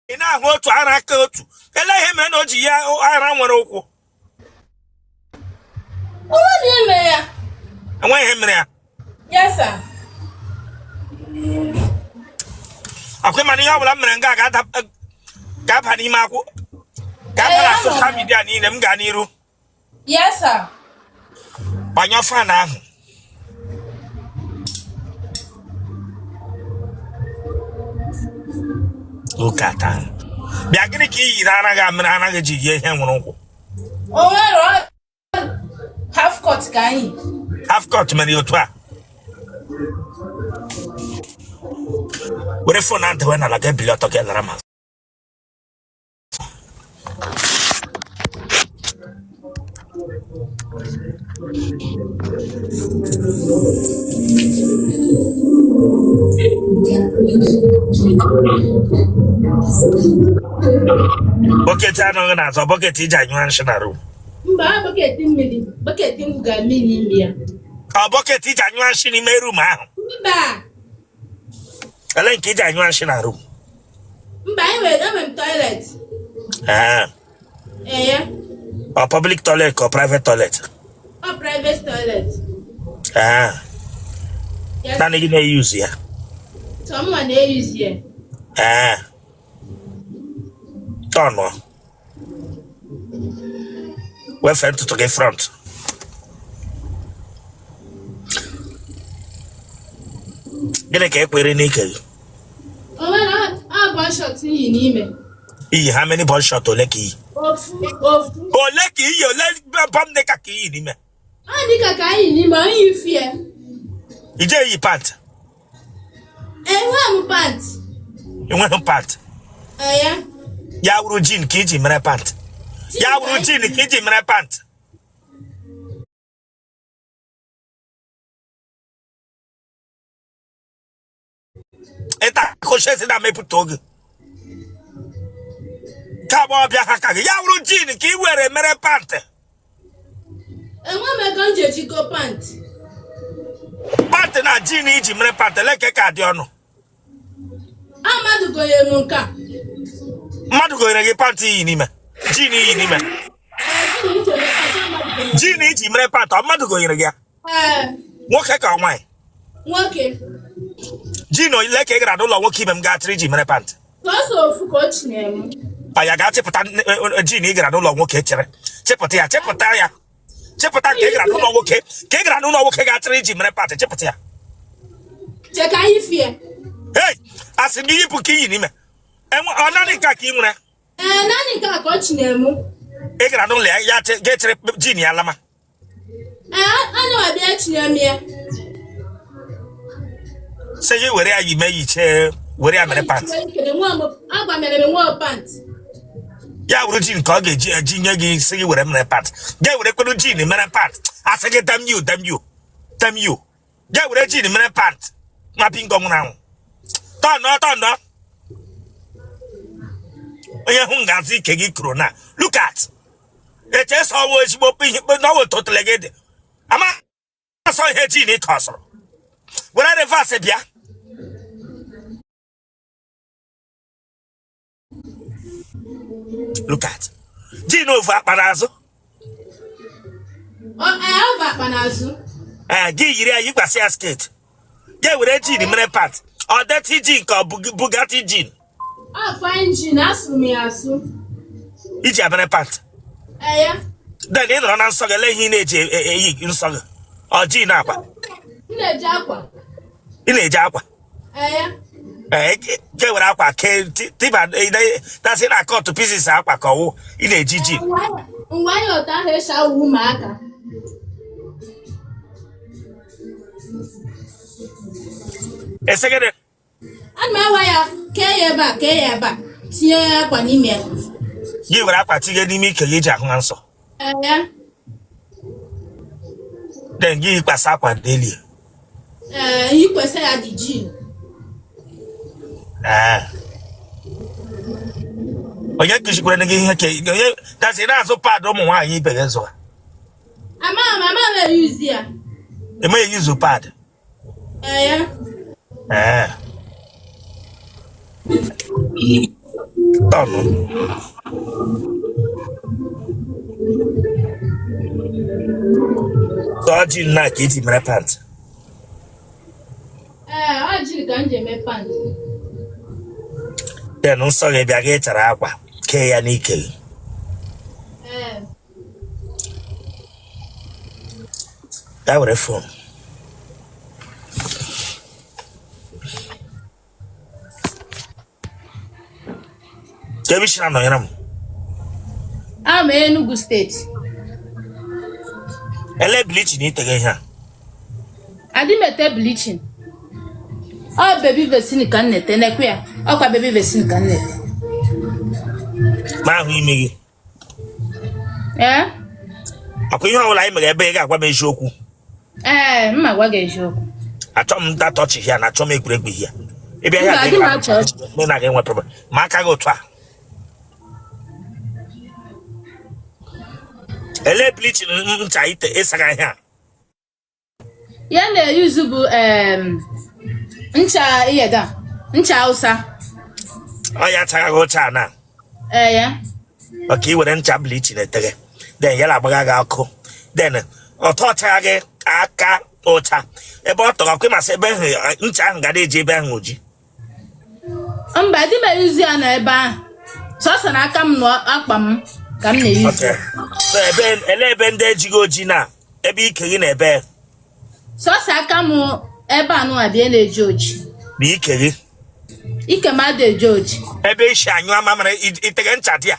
Ị na-ahụ otu ara aka otu ele ihe mere na o ji ya ara nwere ụkwụ. Onwe ihe mere ya. Enweghị ihe mere ya. Yes, sir. Akwa mana ihe ọbụla m mere nga ga-aba n'ime akwụ ga-aba na social media niile m gaa n'iru. Yes, sir. Gbanyụọ fan ahụ. Oke ata. Bịa, gịnị ka i yiri ara gị mere ara gị ji yie ihe nwere ụkwụ? O nwere half cut ka anyị. Half cut mere ya otu a. Were phone ahụ dewe n'ala gị ebili ọtọ gị lara m azụ. Bucket anọghị n'azụ, bucket iji anyụ nshị na room. Mba, bucket mmiri, bucket m ga mmiri n'ime ya. Ọ bucket iji anyụ nshị n'ime room ahụ? Mba. Ele nke iji anyụ nshị na room? Mba, enwere enwe m toilet. Ee. Ee. Ọ public toilet ka ọ private toilet? Ọ private toilet. Ee. Yes. Naanị gị na-eyuzu ya? Sọ mụnwa na-eyuzu ya. Ee. Tọnụọ. Wefee ntutu gị front. Gịnị ka e kwere n'ike gị? O nwere ọ bum short m yi n'ime. I yi how many bum short ole ka i yi? Ofu, ofu. Ole ka i yi ole bum knicker ka i yi n'ime? Ọ knicker ka anyị yi n'ime, anyị yi fie. I je eyi pant? Enweghị m pant. Enweghị pant? Ee. Ya wụrụ jean ka iji mere pant? Ya wụrụ jean ka iji mere pant? Ịta koshesi na mepụta oge ka agbọghọbịa ha ka gị ya wụrụ jean ka ị were mere pant. Enwe m ego m ji eji go pant. Pant na jean iji mere pant ele nke ka dị ọnụ? A mmadụ gonyere m nke a. Mmadụ gonyere gị pant i yi n'ime, jean i yi n'ime? Jean iji mere pant, ọ mmadụ gonyere gị ya? Nwoke ka nwaanyị? Nwoke. Jean ole ka ị gara n'ụlọ nwoke ibe m gaa chịrị iji mere pant? Sọsọ ofu ka o chinyere m. A ya ga-achịpụta jean ị gara n'ụlọ nwoke chere, chịpụta ya, chịpụta ya, chịpụta nke ị gara n'ụlọ nwoke, ka ị gara n'ụlọ nwoke gaa chịrị iji mere pant, chịpụta ya. Che ka anyị fie. Hey, asị m gị yipụ nke i yi n'ime. Enwe ọ naanị nke a ka ị nwere? Ee, naanị nke a ka o chinyere m. Ị gara n'ụlọ ya, ya ga-echere jean ya lama. Ee, ana m abịa chinye m ya. Sị gị were ya yime yichee, were ya mere pant. Agwa mere m nwa pant. Ya were jean ka ọ ga-eji eji nye gị, sị gị were mere pant. Ga were kwenu jean mere pant. Asị gị damn you, damn you, damn you. Ga were jean mere pant. Nwa bingo nwụrụ anwụ. Tọnụọ, tọnụọ. Onye hụ ngazi ike gị kụrụ na look at. Eche sọ ọwụ ezigbo ihe n'ọwụ totele gị dị ama asọ ihe jean ị kọsụrụ were reverse bịa. Look at jean ofu akpa n'azụ. Ọ bụ akpa n'azụ. Ee, gị yiri ya yikwasị ya skirt, gị were jean mere pant. Ọ dirty jean ka ọ Bugatti jean? Ọ fine jean, asụrụ m ya asụ. Iji ya mere pant? Ee. Then ị nọrọ na nsọ gị, ele ihe ị na-eji eyi nsọ gị? Ọ jean akwa? M na-eji akwa. Ị na-eji akwa? Ee. Ee, gị were akwa kee tiba dasị na cut pieces akwa ka ọwụ ị na-eji jean? Ngwa ya otu ahụ esi awụ ụmụaka. Esegede. Ana m awa ya, kee ya ebe a, kee ya ebe a, tinye akwa n'ime ya. Gị were akwa tinye n'ime ike gị ji ahụ na nsọ? Ee. Then gị yikwasị akwa n'elu? Ee, yikwasị ya the jean. Ee. Onye kụzikwara gị ihe ka onye dasị na-azụ pad ụmụ nwaanyị ibe gị zụwa? Amaghị m, amaghị m eyuzi ya. Eme eyuzu pad? Ee. Ee. Tọnụ. Tọọ jean na ka iji mere pant. Ee, ọ jean ka m ji eme pant. Then nsọ gị bịa gị chara akwa kee ya n'ike gị. Ee. Ya were phone. Kee ebe i si na-anọnyere m. Ama Enugu steeti. Ele bleaching i tege ihe a. Adị m ete bleaching. Ọ baby Vaseline ka m na-ete nekwe ya. Ọkwa baby Vaseline ka m na-ete. Ma ahụ imi gị. Ee? Akwa ihe ọbụla anyị mere ebe ị ga-agwa m eziokwu. Ee, m ma-agwa gị eziokwu. Achọ m data ọchị hịa na achọ m egwuregwu hịa. Ị bịa Mba, hịa adị m achọ ọchị. mụ na gị enwe problem. Ma aka gị otu a. Ele bleaching ncha ite ịsaga ihe a. Ya na-eyuzu bụ ncha iyeda, ncha Hausa. Ọ ya chara gị ụcha na. Ee ya. Maka i were ncha bleaching eteghe then ya na-agbaga gị ọkụ then ọtọ ọchagha gị aka ụcha ebe ọ tọrọ ọkụ ịmasị ebe ahụ ncha ahụ gara eji ebe ahụ oji. Mba, adị m eyuzu ya na ebe ahụ. Sọsọ na aka m na akpa m ka m na-eyuzu. Okay. So ebe ele ebe ndị ejighị oji na ebe ike gị na ebe Sọsọ aka m ebe a nụwa bịa na-eji oji. Na ike gị. Ike m adị eji oji. Ebe isi anyụ mamịrị iteghe ncha dị ya.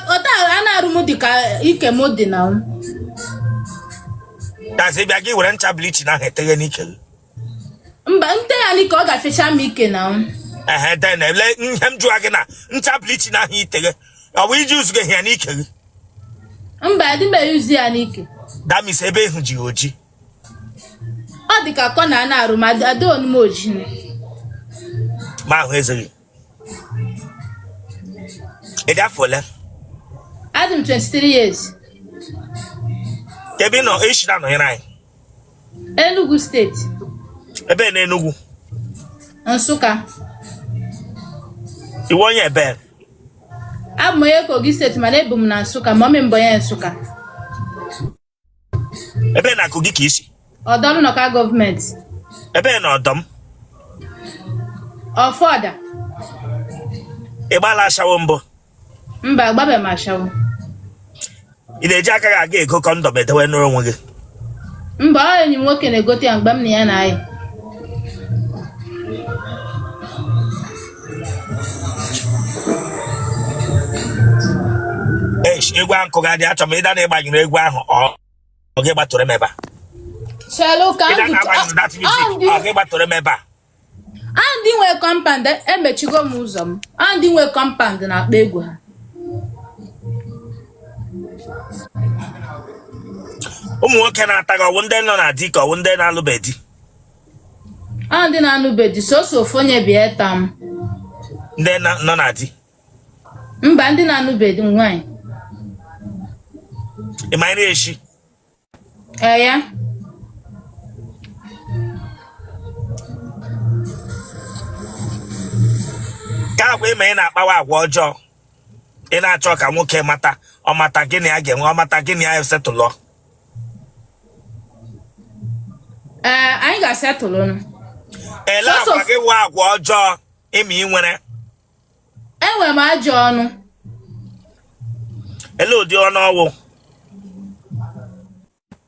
Ọta a na-arụ m dị ka ike m dị na m. Dazi bịa gị were ncha bleaching ahụ eteghe n'ike gị. Mba, nte ya n'ike ọ ga-afịcha m ike na m. Ehe, then ele ihe m jụa gị na ncha bleaching ahụ iteghe ọ bụ iji uzu gị ya n'ike gị? Mba, adị m eyuzu ya n'ike. That means ebe ịhụ ji oji. Ọ dị ka kọ na a na-arụ m adị onu m oji. Ma ahụ eze gị. Ị dị afọ ole? Adị m 23 years. Ebe ị nọ esi na-anọnyere anyị? Enugu steeti. Ebe na Enugu? Nsụka. Ị wụ onye ebe? Abụ m onye Kogi steeti mana ebi m na Nsụka, mummy m bụ onye Nsụka. Ebe na Kogi ka i si? Ọdọm local government. Ebe na Ọdọm? Ọfọda. Ị gbala ashawo mbụ? Mba, agbabeghị m ashawo. Ị na-eji aka gị aga ego condom edewe n'onwe onwe gị? Mba, ọ enyi m nwoke na-egote ya mgbe m na ya na-ayị. Eish, egwu ahụ nkụ ga-adị achọ m ịda na ịgbanyụrụ egwu ahụ ọ gị gbatụrụ m ebe a. Chelu ka Ịda na agbanyụrụ that music ọ gị gbatụrụ m ebe a. Ndị nwe compound emechigo m ụzọ m. Ndị nwe compound na-akpọ egwu ha. Ụmụ nwoke na-ata gị ọ wụ ndị nọ na di ka ọ wụ ndị na-alụbe di? Ọ ndị na-anụbe di, sọsọ ofu onye bịa ịta m. Ndị nọ na di? Mba, ndị na-anụbe di nwaanyị. Ị ma nri eshi? Ee ya. Ka agwa ị ma ị na-akpawa agwa ọjọọ ị na-achọ ka nwoke mata ọ mata gịnị a ga-enwe ọ mata gịnị a esetụlọ. Ee, anyị ga-asetụlụ. Ele agwa gị wụ agwa ọjọọ ị ma ị nwere? Enwere m ajọ ọnụ. Ele ụdị ọnụ ọ wụ?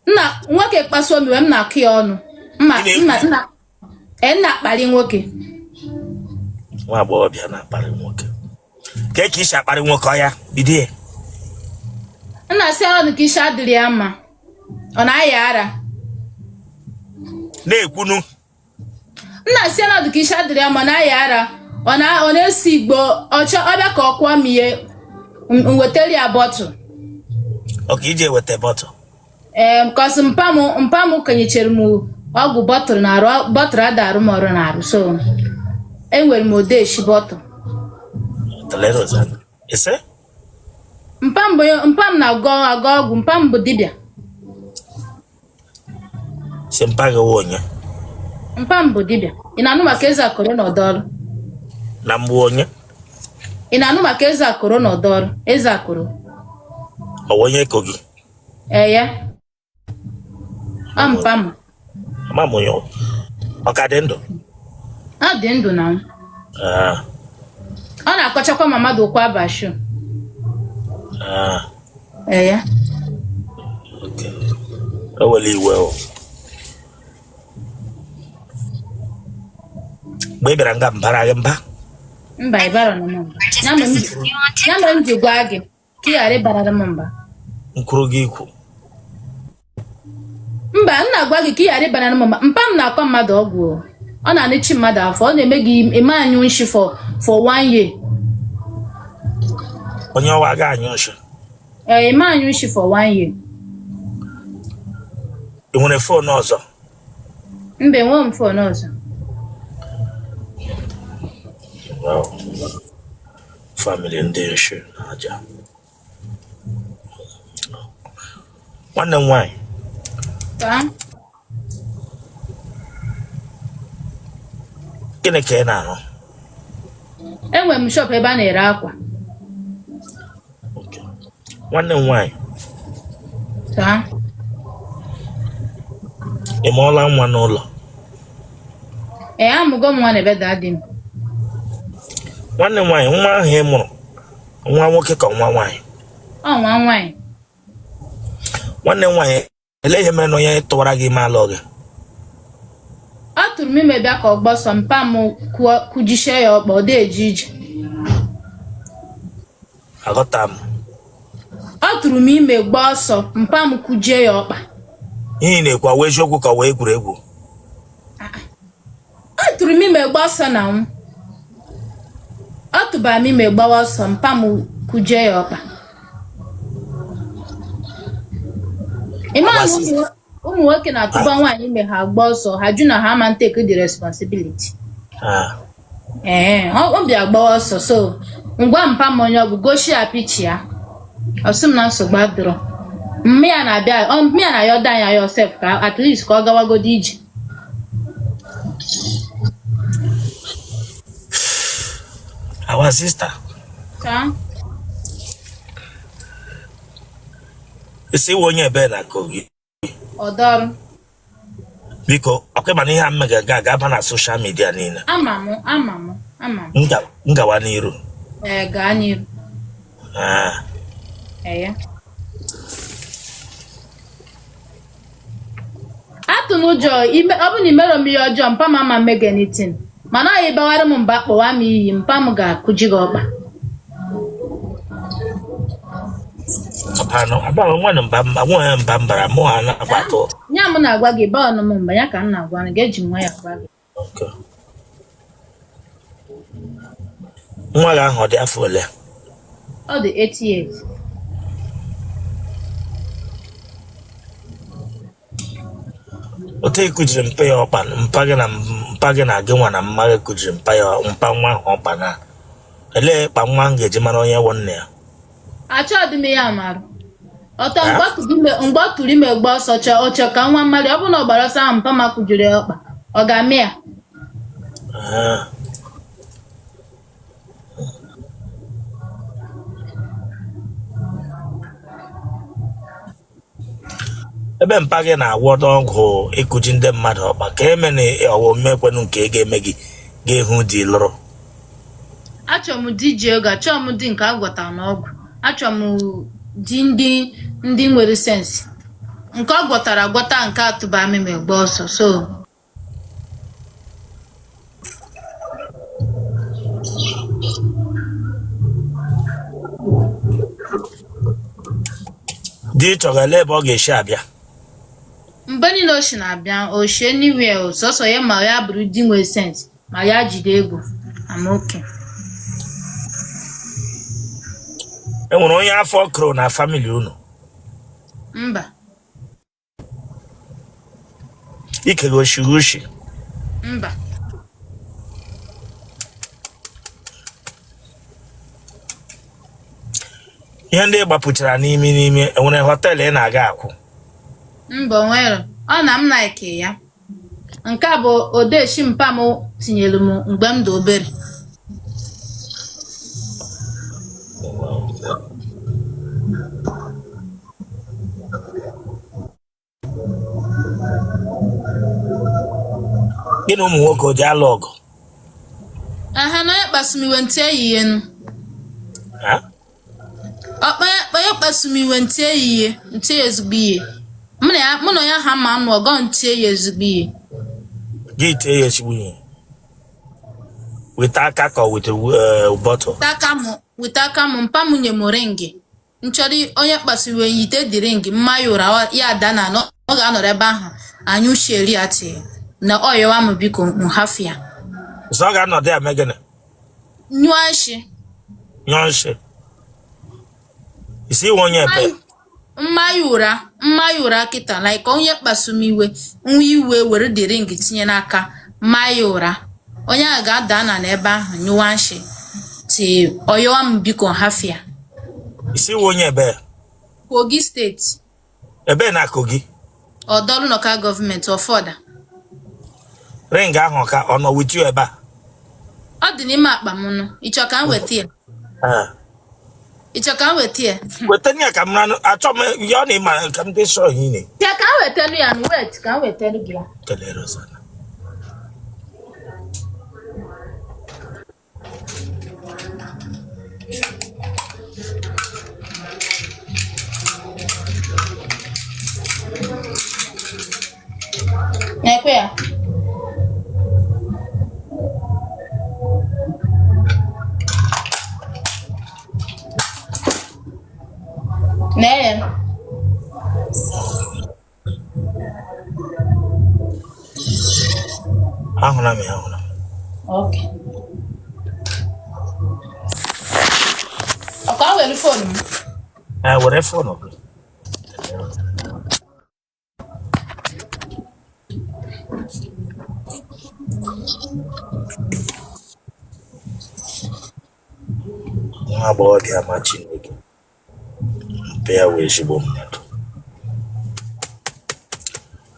Nna nwoke kpasuo m iwe m na-akụ ya ọnụ. Mma nna nna e nna akparị nwoke. Nwa agbọghọbịa na-akparị nwoke. Kee ka i si akparị nwoke ọ ya bido ya? M na-asị ya ọnụ ka isi adịrị ya mma. Ọ na-aya ara. Na-ekwunu. M na-asị ya ọnụ ka isi adịrị ya mma ọ na-aya ara. Ọ na-ese igbo ọ chọ ọ bịa ka ọ kụọ m ihe m wetara ya bottle. Okay iji eweta bottle. Ee, cause mpa m mpa m kenyechere m ọgwụ bottle na arụ bottle ada arụ m ọrụ na arụ so enwere m odeshi bottle. Ise? Mpa m bụ mpa m na-agọ agọ ọgwụ mpa m bụ dibịa. Sị mpa gị wụ onye? Mpa m bụ dibịa. Ị na-anụ maka eze akụrụ na ọdọọlụ? Na mgbu onye? Ị na-anụ maka Eze Akụrụ na Ọdọrụ? Eze Akụrụ. Ọ wụ onye Kogi? Ee ya. Ọ mpa m. Ama m onye ọ. Ọ ka dị ndụ? Ọ dị ndụ na m. Ah, Ọ na-akọchakwa ma mmadụ ụkwụ abashu. ah, Ee ya. okay. Ewela iwe o. Mgbe ị bịara nga m bara gị mba? Mba, ị bara na m mba. Ya mere m ji- ya mere m ji gwa gị ka ị ghara ịbarara m mba. M kwuru gị ikwu. Mba, m na-agwa gị ka ị ghara ịbarara m mba. Mpa m na-akọ mmadụ ọgwụ o. Ọ na-anịchi mmadụ afọ. Ọ na-eme gị eme anyụ nshi for one year. Onye ọwa aga anyụ nshi. Ee, eme anyụ nshi for one year. Ị nwere phone ọzọ? Mba, enweghị m phone ọzọ. Wow. Family ndị nshi na aja. Nwanne m nwaanyị. Ka? Gịnị ka ị na-arụ? Enwere m shop ebe a na-ere akwa. Okay. Nwanne m nwaanyị. Ka? Ị mụọla nwa n'ụlọ? Ee, amụgo m nwa na ebe daddy m. Nwanne m nwaanyị, nwa ahụ ị mụrụ, nwa nwoke ka nwa nwaanyị? Ọ nwa nwaanyị. Nwanne m nwaanyị, elee ihe mere na onye tụwara gị ime alụ gị? Ọ tụrụ m ime bịa ka ọ gbọsọ mpa m kụjisie ya ọkpa, ọ dị eje ije. Aghọta m. Ọ tụrụ m ime gbaa ọsọ, mpa m kụjie ya ọkpa. Ihe ị na-ekwu ọ wụ eziokwu ka ọ wụ egwuregwu? Ọ tụrụ m ime gbaa ọsọ na m. Ọ tụbara m ime gbawa ọsọ, mpa m kụjie ya ọkpa. Ị ma na ụmụ nwoke na-atụba nwaanyị ime ha gba ọsọ, ha jụ na ha ama take the responsibility. Ee, ọ bịa gbawa ọsọ, so ngwa mpa m onye ọ bụ gosi ya picture ya. Ọ sị m na nsogbu adịrọ. Mma ya na-abịa, mma ya na-ayọda anya ya sef ka at least ka ọ gawagodi ije. Our sister. Ka? Ị sị ị wụ onye ebe na Kogi? Ọdọrụ. Biko, ọkwa ị ma na ihe a m mega ga ga-aba na social media niile. Ama m, ama m, ama m. M gawa n'iru. Ee, gaa n'iru. Ah. Ee, ya. Atụna ụjọ, ọ bụ na imerọ m ihe ọjọọ, mpa m ama eme gị anything. Mana ọ ya bawara m mba, kpọwa m iyi, mpa m ga-akụji gị ọkpa. Abanụ, abanụ, nwanụ mba mba, nwa mba mbara, mụ ha na-akwa atụ. Ya m na-agwa gị, baa ọnụ m mba, ya ka m na-agwa gị, eji m nwa ya gwa gị. Okay. Nwa gị ahụ ọ dị afọ ole? Ọ dị 8 years. Otu ị kụjiri mpa ya ọkpa, mpa gị na mpa gị na gị nwa na mma gị kụjiri mpa ya mpa nwa ahụ ọkpa na elee kpa nwa ahụ ga-eji mara onye wụ nna ya? Achọghị m ya mara. Ọtọ mgbe ọ tụrụ ime gba ọsọ chọọ ọchọ ka nwa mmadụ, ọ bụrụ na ọ gbara ọsọ ahụ mpa m akụjiri ya ọkpa, ọ ga-amị ya. Ebe mpa gị na-agwọta ọgwụ ịkụji ndị mmadụ ọkpa ka eme na ọwụ mekwenụ nke ị ga-eme gị ga-ehu di lụrụ. Achọrọ m di ji ego, achọrọ m di nke a gwọtara n'ọgwụ, achọrọ m di ndị nwere sense, nke ọ gwọtara agwọta, nke atụba m ime gba ọsọ so. Di ị chọrọ ele ebe ọ ga-esi abịa? Mgbe niile o si na-abịa, o si anywhere, o sọsọ ya ma ya bụrụ di nwere sense ma ya jide ego, I'm okay. E nwere onye afọ kụrụ na family unu? Mba. Ike gị oshiri ushi? Mba. Ihe ndị ị gbapụchara n'imi n'imi, enwere hotel ị na-aga akwụ? Mba, o nwere. Ọ na m like ya. Nke a bụ odeshi mpa m tinyere m mgbe m dị obere. Gị na ụmụ nwoke o ji alụ ọgụ? Aha na onye kpasu m iwe m tie ya ihe nụ. Ha? Onye kpasu m iwe m tie ya ihe, m tie ya ezigbo ihe. Mụ na ya mụ na onye ahụ ama anụ ọgụ, m tie ya ezigbo ihe. Gị tie ya ezigbo ihe. Weta aka ka ọ weta bottle. Weta aka m, mpa m nye m ring. M chọrọ onye kpasu iwe m yite the ring m maa ya ụra ya ada na ọ ga-anọrọ ebe ahụ anya uche eri ya tie na ọ yọwa m biko m hafụ ya. Sọ ọ ga-anọdụ ya mee gịnị? Nyụọ nshị. Nyụọ nshị. Ị sị ị wụ onye ebe? M maa ya ụra m maa ya ụra kịta like onye kpasu m iwe nwa iwe were the ring tinye n'aka maa ya ụra onye ahụ ga-ada na n'ebe ahụ nyụwa nshị till ọ yọwa m biko m hafụ ya. Ị sị ị wụ onye ebe? Kogi steeti. Ebe na Kogi? Ọdọlụ Local Government, Ọfọda. Ring ahụ ka ọ nọ with you ebe a? Ọ dị n'ime akpa m nụ. Ị chọ ka m weta ya? Ị chọ ka m weta ya? Weta ya ka m ranụ, achọ m ya ọ na-ịma ka m dị sure ihe ị na-ekwu. Bịa ka m wetanụ ya nụ, wait ka m wetanụ gị ya. Kelee Rosanna. Nekwe ya. Nee ya. Ahụla m ya, ahụla m. Okay. Ọkwa were phone m. Ee, were phone gị. Nwa agbọghọbịa ma Chineke. Mpa ya wụ ezigbo mmadụ.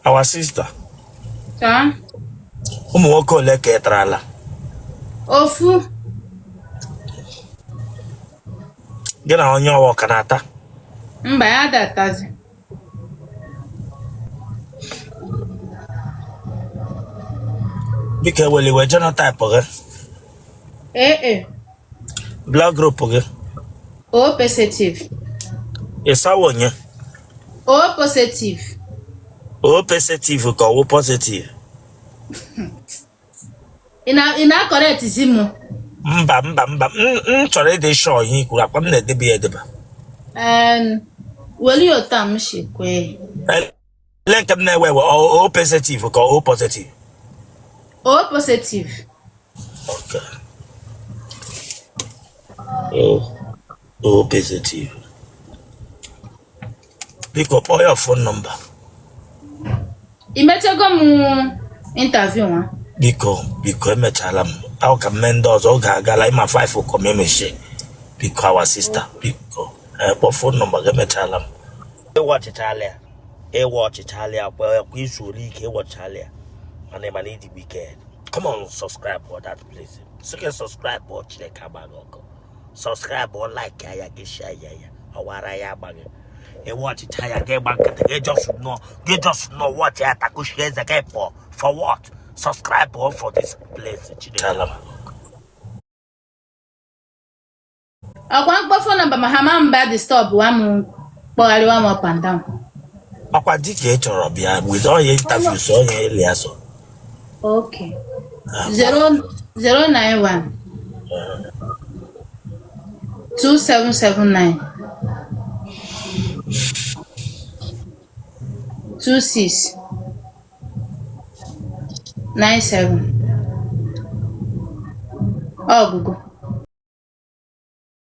Our sister. Taa. Ụmụ nwoke ole ka ị tarala? Ofu. Gị na onye ọwa ka na-ata? Mba, ya adatazi. Biko ewela iwe, genotype gị? AA. Blood group gị? O positive. Ị sị ị wụ onye? O positive. O positive ka ọ wụ positive? Ị na-acorrectizi m? Mba mba mba, m chọrọ ịdị sure ihe i kwuru, akwa m na-edebe ya edebe. Weli otu a m si kwee. Ele nke m na-ewe ewe, O positive ka O positive? O positive. Okay. O O positive. Biko kpọọ ya phone number. I mechego m interview nwa? Biko biko emechala m. Ahụ ka m mee ndị ọzọ oge agala ịma 5 ụkọ m emechie. Biko our sister biko kpọọ phone number gị emechala m. Ị watchichala ya. Ị watchichala ya kwa izuola ike ị watchichala ya. Mana ị ma na ị dị wicked. Come on, subscribe for that place. Sị gị subscribe ọ Chineke agba gị ọkụ. Subscribe ọ like ya gị share ya ya. Ọwara ya agba gị. Ị watchicha ya gị gba nkịtị gị just nọ gị just nọ watch ya takushi eze gị pụọ for what? Subscribe ọ for this place Chineke agba gị ọkụ. Ọkwa m kpọọ phone number ma ha ma mba disturb wa m kpọgharịwa m up and down. Ọkwa di ka ị chọrọ bịa with onye interview so onye eli ya so. Okay. 0 091 2779 26 97. Ọgụgụ.